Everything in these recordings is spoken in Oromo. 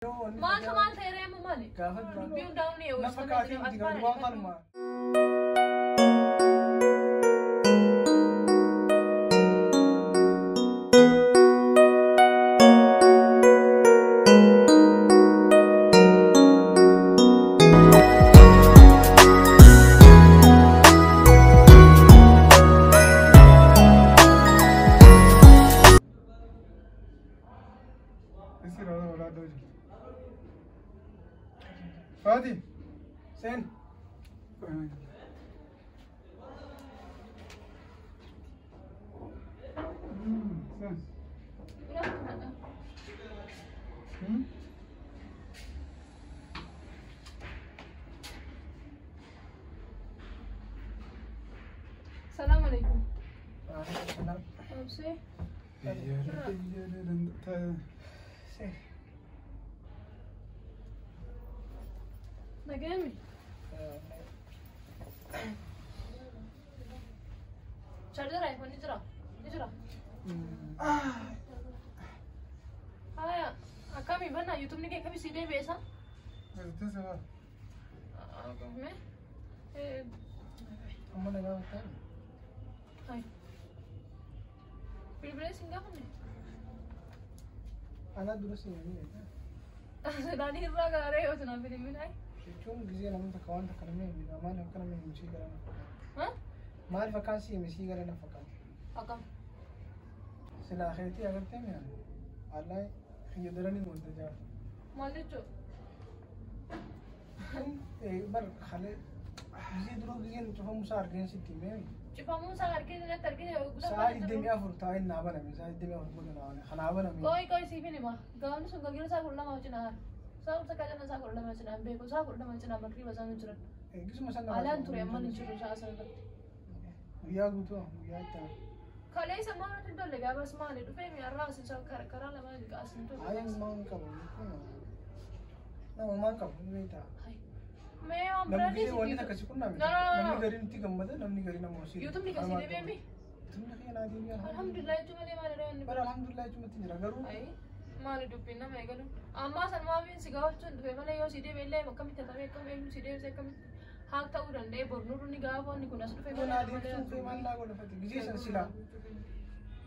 Maaltu maal ta'e reemu maali? Gaafa duraan Dubbii hundaa'uun ni na fakkaatee miti garuu waan kanuma. Isi rola rola doji. Fadi. Seen. Sen. Hmm? Salaam alaikum. Salaam. Obsee. Seen. Nageenyi. Charger iPhone ni jira. Ni jira. Haya, akkami banna YouTube ni kee akkami si deebi'eessa? Mee? Amma na gaafataa? Hai. Bilbilee sin gaafanne? Anaa dura seenanii beekaa. Daandii irraa gaaree yoo sinaan bilbilin hai. Jechuun gisee namni takka waan takka namni himi maaliif akka namni himi sii gara na fakkaata. Ha? Maaliif akkaan si himi sii gara na fakkaata. Akkam. Silaa keetii agartee mi'a? Allaa xiyya daranii wanta jaa. Maal jechuudha? Bar halee gisee duruu giseen cufamuusaa argeen sitti himee. Cufamuu isaa argee natti argee Sa'a 24 taa'ee naa baname sa'a 24 booda naa baname kanaa baname. Qoy qoy siif hin hima. Gaafni sun galgala isaa 12 cinaa haala. Sa'a kudha sagal sa'a 12 cinaa hin beeku. Sa'a 12 cinaa makriiba isaan hin jiran. Gisuma san Alaan ture amma hin jiru sa'a sana irratti. Guyyaa guutuu guyyaa itti aanu. Kaleessa maal nuti hin tolle gaafas maali dhufee mi'arraa asin karaa lamaan as hin tolle. Ayi maal qabu? Nama maal qabu ni beektaa? Mee waan biraa Namni gisee wanni takka si qunname No, no, no, no. namni gariin itti gammada namni gariin ammoo si. Yuutuubni kasii deebi'ee Yuutuubni kee naa deebi'ee. Alhamdulillah jechuun malee maali reewanni Bara alhamdulillah jechuun itti jira garuu. Ayi maali dubbiin nama eegalu. Ammaa san maafiin si gaafachuun dhufe malee yoo si deebi'e illee akkamitti hatamee akkam eenyu si deebise akkamitti haa ta'uu danda'e bornuurri ni gaafa wanni kun as dhufe Yoo naa deebisuun kee maal naa godhafate gisee san silaa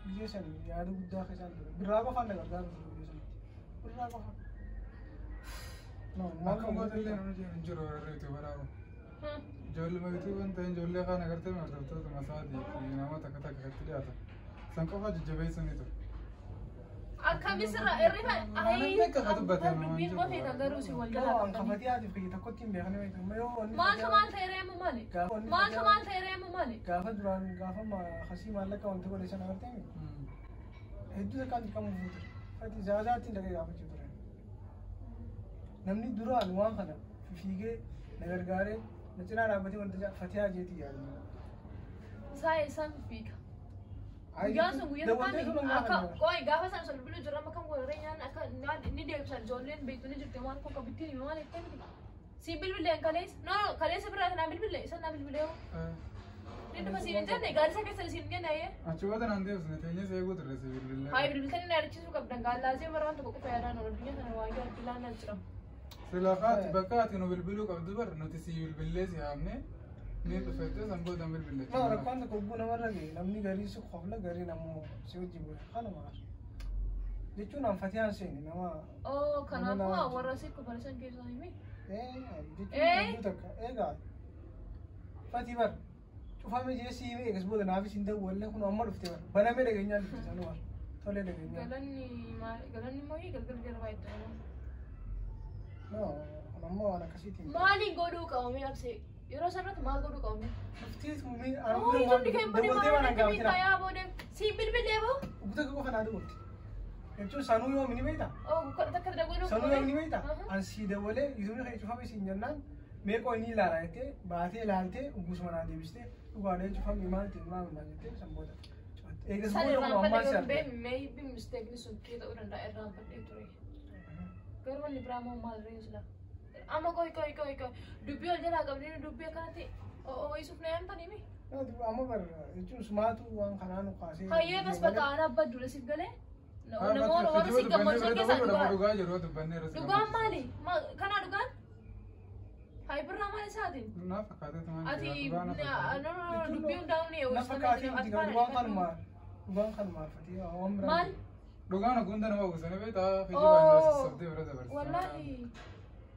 gisee san yaada guddaa keessaan ture birraa qofaan na gargaaru ture gisee sanitti birraa qofa. Akka gootallee namni hin jiru warra yuutuubaraa kun. Ijoolluma yuutuuban ta'in ijoollee kaan agartee hordoftoota masaatii fi namoota akka takka itti dhiyaatan. San qofa jajjabeessuu ni ture. Akkamisirra irrifa ayi dubbiin qofeeta garuu si wal jalaa Yoo an qabdanii. kafatii haatiif biyya tokkotti hin beekne beekama amma yoo wanni Maaltu maal ta'e reemu maali? Maaltu maal ta'e reemu maali? Gaafa duraan gaafa kasii maallaqa wanti godhe sana agartee hedduu takkaan dirqama fuute. Fati zaazaatiin dhaqee gaafachuu ture. Namni duraan waan kana fiigee na gargaaree na cinaa dhaabbatee wanta fatihaa jeetii yaadu. Isaa eessaan fiiga? Guyyaan sun guyyaa tokko akka qoy gaafa sana sun bilbilu jira amma kan warreen nyaanni akka ni deebisan ijoolleen beektu ni jirti waan kun qabittiin hime maal jettee miti. Siin bilbileen kaleessa no no kaleessa biraa naa bilbile isa naa bilbilee hoo. Ni dhufa siin hin jenne gaarisa keessa siin hin jenne ayyee. Achi booda naan deebisne teenyee eeguu turre si bilbilee. Hayi bilbiltanii na yaadachiisuu qabdan gaallaasee bara waan tokko qofa yaadaan oolu addunyaa kana waa yoo abdilaan na jira. Silaa kaati bakka ati nu bilbiluu qabdu bar nuti si bilbillee si haamne ni dhufettee san booda bilbille. Ma rakkoon tokko lubbuu namarra gahe namni garii si qofla gariin ammoo si wajjin bula kanuma jechuun an fatiyaan seene nama. Oo kanaafuu warra si kofalisan keessaa himi. Jechuun hedduu takka eegaa fatii bar cufame jee si hime eegas booda naafis hin dawwalle kun amma dhufte bar banamee dhageenyaan dhufte sanuu bar tolee dhageenyaan. Galanni maal galanni mooyii galgal garbaa itti nama. No kun amma waan akkasiitiin. Maaliin godhuu qabamee absee yeroo sanatti maal godhuu qabamee? Dhuftees mumii Oo yuutuubni kan hin banne dawwaltee maal waan akka gaafatina. yaa boodee siin bilbilee boo. Guutuu akka qofa naa dawwalte. Jechuun sanuu yoom ni beektaa? Oo godha takka dawwaluu Sanuu yoom ni beektaa? An si dawwalee yuutuubni kan cufame siin jennaan meeqoo inni ilaala jettee baatee ilaaltee ugusuma naa deebistee dhugaadhee cufame maal ta'e maal maal jettee san booda. Eegas San booda kun ammaan si irraanfadhe arge. garuu maybe mistake sun kee ta'uu danda'a irraanfadhee ture. Garuu wanni biraa immoo maal reeyu sila. Amma qoy qoy qoy qoy dubbii ol jalaa qabdee dubbii akkanatti ooyisuuf na yaamtanii mi? Amma bar jechuun sumaatu waan kanaa nu kaasee. Hayyee bas bakka ana abbaa dura siif galee Namoota warra si gammachiisan keessaa dhugaa. Dhugaa jiru dubbannee irra si Dhugaan maali? Kanaa dhugaan? Hayi birraa maal isaatiin? Naaf fakkaateetu maal Ati jedhaa, dhugaa na fakkaate. no no no dubbii hundaa'uun ni Na fakkaatee miti gaa dhugaan kanuma dhugaan kanuma fatee waan biraa. Maal? Dhugaan hunda nama uwwisanii beektaa kijibaan nama sassaabdee bira dabarsa. Wallaahi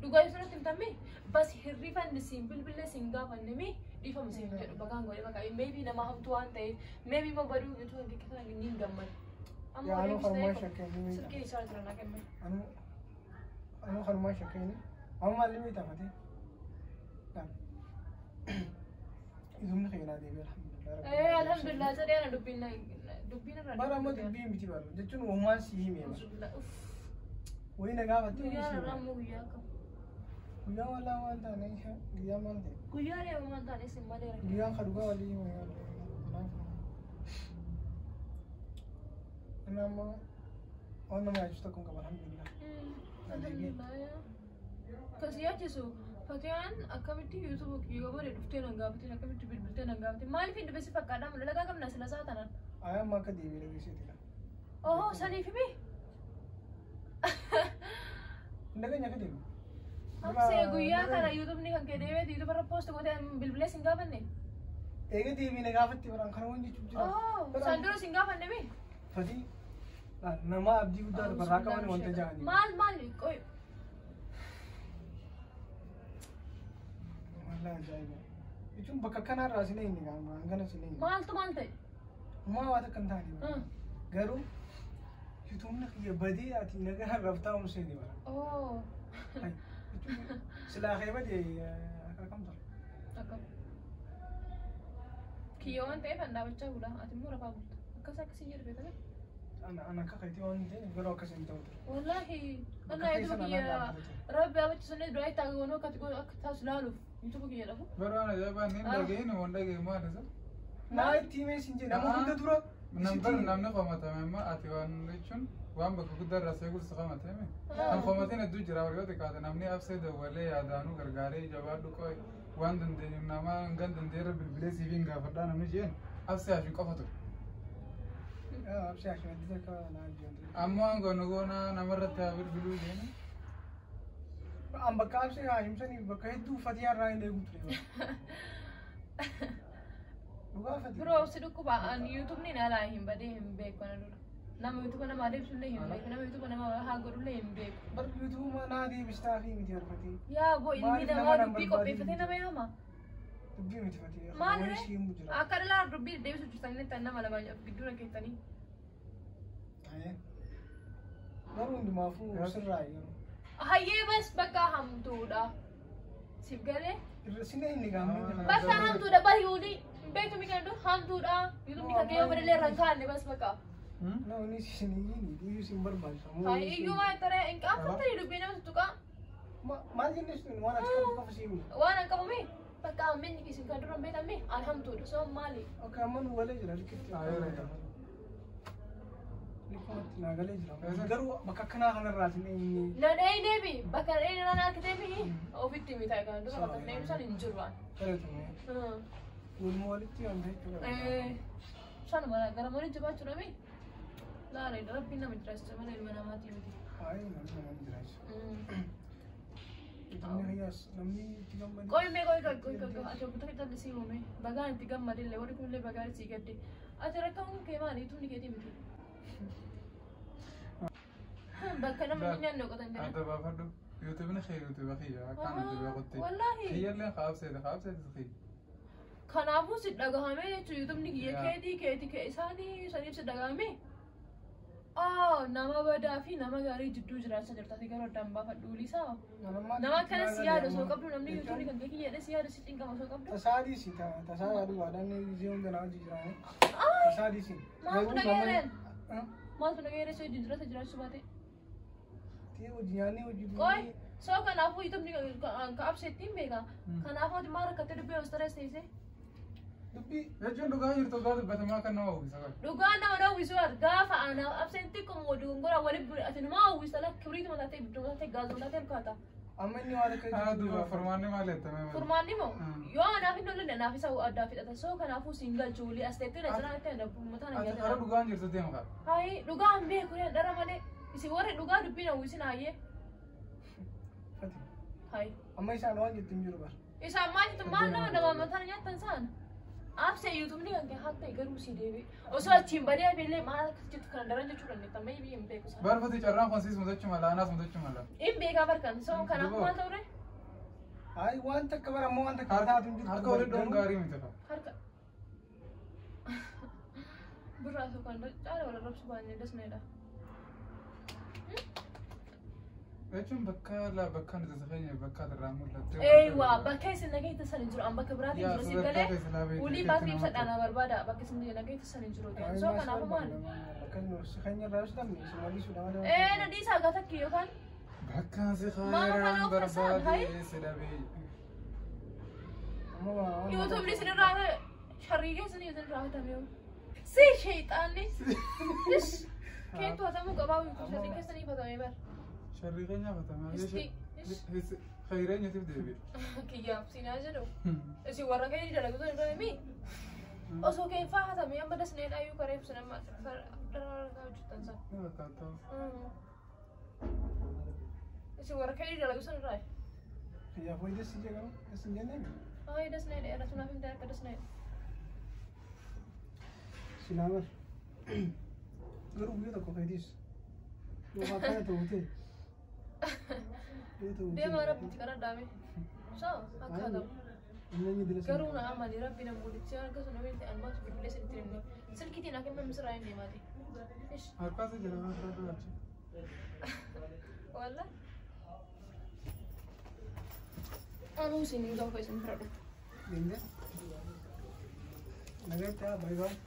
dhugaa ibsuun himtammi bas hirrifanni siin bilbilee siin gaafanne mi dhiifama siin jedhu bakaan godhe bakka maybe nama hamtuu waan ta'eef maybe immoo baduu utuu hin keessan ni hin gammadu. Amma Yaa anuu warreen kanumaan ta'e shakkeen. silkiin isaa jira naa kenne. Anuu anuu kanumaan shakkeen. Amma maalli beektaa fatee? Idumni keenyaa deebi'e alhamdulillah. Ee alhamdulillah jedhee ana dubbiin dubbiin irraa. Bara amma dubbii miti bara jechuun uumaan si hime bara. Wayii na gaafatte Guyyaa si irraa hime. ammoo guyyaa akkam. Guyyaa walaa waan taane guyyaa maal ta'e? Guyyaa reefu maal taane isin malee rakkoo. Guyyaan ka dhugaa walii hime kanaaf. Inni amma waan nama yaachisu tokko hin qabu alhamdulillah. Kasi yaachisu Fatiyaan akkamitti yuutuubu yoo bade dhuftee nan gaafatin akkamitti bilbiltee nan gaafatin maaliif hin dhibesi fakkaadhaa mul'ata lagaa qabna sila isaa tanan. Ayyaa amma akka deebi'e dhageesseeti la. Ohoo saniif himi. Hin dhageenye akka deebi'e. Amsee guyyaa kana yuutuubni kan kee deebi'eeti yuutuuba irra poost gootee bilbilee sin gaafanne. Eega deebi'e na gaafatte baraan kana waan jechuun jira. Ohoo san dura sin gaafanne mi. Fatii nama abdii guddaa barraa qaban wanta ja'anii. Maal maal qoy Wallahi ajaa'iba. Jechuun bakka kanarraa sin eenyu gaama hangana sin eenyu. maaltu maal ta'e? Maa waan akka hin taane. Garuu yuutuubni kiyya badee ati nagaa raftaa umseeni bara. Oh. Jechuun silaa kee badee akka kam ture? Akkam. Kiyya waan ta'eef an dhaabachaa bula ati immoo rafaa bulta. Akkas akkasii jedhu beekame. Ana akka keetii waan hin ta'eef garuu akkas hin ta'u ture. Wallaahi Bakka anaa keessa yuutuuba na kiyya dhaabbatu. rabbi abachiisanii duraa itti agoonoo akka akka taasisu laaluuf yuutuuba kiyya dhafu. Bara waan ajaa'ibaa inni dhaga'een waan dhaga'e maal isa? Naa itti himee sin jedhe nama hunda dura. Nambar namni qomatame amma ati waan jechuun waan bakka guddaa irraa seeguuf si qomatame. Kan qomateen hedduu jira warri yoo xiqqaate namni absee dawwalee yaadaanuu gargaaree jabaadhu qo'e waan dandeenyu nama hangan dandeenye bilbilee siif hin gaafadhaa namni jeen absee haashin qofa ture. Absee haashin addi takka naa jiran. Amma waan goonu goona namarratti haa bilbiluu jeeni. An bakka absee haashim sanii bakka hedduu fatii irraa hin eegu ture. Dhugaa fatii. Biroo si dhukkuba an yuutuubni na alaa hin badee hin beeku ana dura. Nama yuutuuba nama adeemsullee hin beeku nama yuutuuba nama haa godhullee hin beeku. Bar yuutuuba naa deebistaa fi miti harfatee. Yaa boo ilmi Maaliif namaa nama nan dubbii barbaadin? qopheeffatee nama yaama. Dubbii miti fatee. Maal Wayii ree? si himu jira. Akka dhalaa dubbii deebisuu jirtanii tan nama lama gidduu rakkeettanii. Garuu hundumaafuu sirraa yeroo. Hayyee bas bakka hamtuudha. Siif galee? Irra inni gaamni. Bakka hamtuudha bari wuli. Beektu mi kan hamtuudha. Yuutuubni kan kee yoo badelee irra hin kaanne bas bakka. Na inni sin iyyini iyyuu sin barbaachisu. Hayi iyyuu maal taree hin qaanfattanii dubbii nama tuttuqaa. Maal jennee sun waan ati qabdu qofa si himu. Waan an qabu mi bakka hamminni isin kan dura hin beekamne an hamtuudha. So maali? Akka amma nu galee jira likitti. Likkumatti naa galee jira. Garuu bakka akkanaa kanarraa sin eenyu. Na dheeyneefi bakka dheeyne naan harkiteefi ofitti mita kan dura bakka dheeynu san hin jiru waan. Galatame. Walumaa walitti waan ta'e jechuudha. Sanuma gara malee jabaachuudha mi? Laala rabbiin nama jiraachisa malee ilma namaatii miti. Hayi namni nama jiraachisa. Namni hayyaas namni itti gammadee. Qoy mee qoy qoy qoy qoy ati obbo Takka jalli sii uume bagaan itti gammadillee warri kunillee bagaan sii gadde ati rakkamuun kee maali tuunni keetii miti. Bakka nama hin nyaanne qotan jedhan. Adda baafadhu. Yuutuubni kee yuutuuba kiyya akkaan adda beekutti. Wallaahi. Kiyyallee kaabseeti kaabseeti kiyya. Kanaafuu si dhagahamee jechuun yuutuubni kiyya Yaa. keetii keetii kee isaanii saniif si dhagahame. Oh, nama badaa fi nama gaarii jidduu jiraachaa jirta ati garuu addaan baafadhu liisaa. Nama akkana si yaadu osoo qabdu namni yuutuubni kan kee kiyya si yaadu si cinqama osoo qabdu. Tasaa dhiisi tasaa yaadu waadaan gisee hunda naa hojii jiraane. Tasaa dhiisi. Maaltu dhagayeereen? Maaltu dhagayeereen si wajjin jiraata jiraachuu baate? Tee hojii nyaannee hojii Qoy, soo kanaafuu yuutuubni ka abseettiin beeka. Kanaafuu ati maal rakkattee dubbii hoos teessee? Dubbii Jechuun dhugaa jirtu dhugaa dubbatamaa kan nama uwwisa qaba. Dhugaan nama dhawwisu gaafa anaaf abseen xiqqoo dogongora waliin bule ati nama uwwisa la kibriituma taatee ibidduma taatee gaazuma taatee lukaata. Amma inni waan akka Haa duuba furmaanni maal jettame? Furmaanni moo yoo anaaf hin lolle anaaf isa addaa fixata. So kanaafuu siin galchu wuli as teettee na cinaa itti na mataa na Ati nyaata. karaa dhugaan jirtu deema kaa. Hayi dhugaa hin beeku dhara malee isin warri dhugaa dubbiin hawwisin hayyee. Fati. Hayi. Amma isaan waan jettu hin jiru bara. Isaan maal jettu maal nama nama mataa na nyaattan isaan? Aabsee yuutuubni kan kee haa ta'e garuu si deebi. Osoo achiin badee hafeellee maal akkas jettu kana daran jechuu dandeetta. Maybe hin beeku isaan. Barfati carraan kun siis mudachuu mala anaas mudachuu mala. Hin beekaa barkan. So kanaafuu maal ta'u ree? Hayi waan takka bara ammoo waan takka taatu hin jirtu. Harka walii dhoon gaarii miti fa. Harka. Birraa osoo kan caala wal arrabsu baannee dasneedha. Jechuun bakka laa bakka nuti isa keenya bakka irraa mul'atte. Eeywaa bakka isin nageenya san hin jiru an bakka biraatiin Yaa jiru si sadarkaa galee keessa laa ulii beekte baatirii nama ibsadhaan barbaada bakka isin nageenya san hin jiru. So kanaafuu maal? Akka nu si keenya irraa ibsitan si mul'isuudha malee. Ee na dhiisaa gaa takki yookaan Bakka si Maama kana xayraan of isaan, hayi. barbaade si dhabee. Amma waan yuutuubni isin irraa sharrii keessan isin irraa hatame. Si sheexaanni. Keetu hatamuu qabaa sharrii keessan ifatame bar. Sharrii keenya hafatama. Histi. Xayreenyatiif deebi'e. Kiyyaaf siinaa jedhu. Isin warra keenya dalagu sun irra himi. Osoo keenfaa hatame amma dasneedha iyyuu kareef sun amma dararaa hojjetan sana. Ni fakkaata. Isin warra keenya dalagu sun irraa. Kiyyaaf wayi dassi jee garuu dassi hin jenneen. Ay dasneedha era sunaaf hin ta'e akka dasneedha. Silaa bar. Garuu guyyaa tokko keetiis. Yoo akkana ta'u ta'e. Yoo ta'u ta'e. Deemaa rabbitti kana dhaame. So akka hatamu. Inni dila Garuu na amani rabbi na muudichi harka sun namni ta'an maaltu bilbilee isinitti himne. Silkiitiin akka himame sirraa hin deemaati. Ish. Harkaas jira waan irraa achi. Walla. Anuu isin gaafa isin bira dhufu. Deemtee. Nagaatti haa baay'ee baay'ee.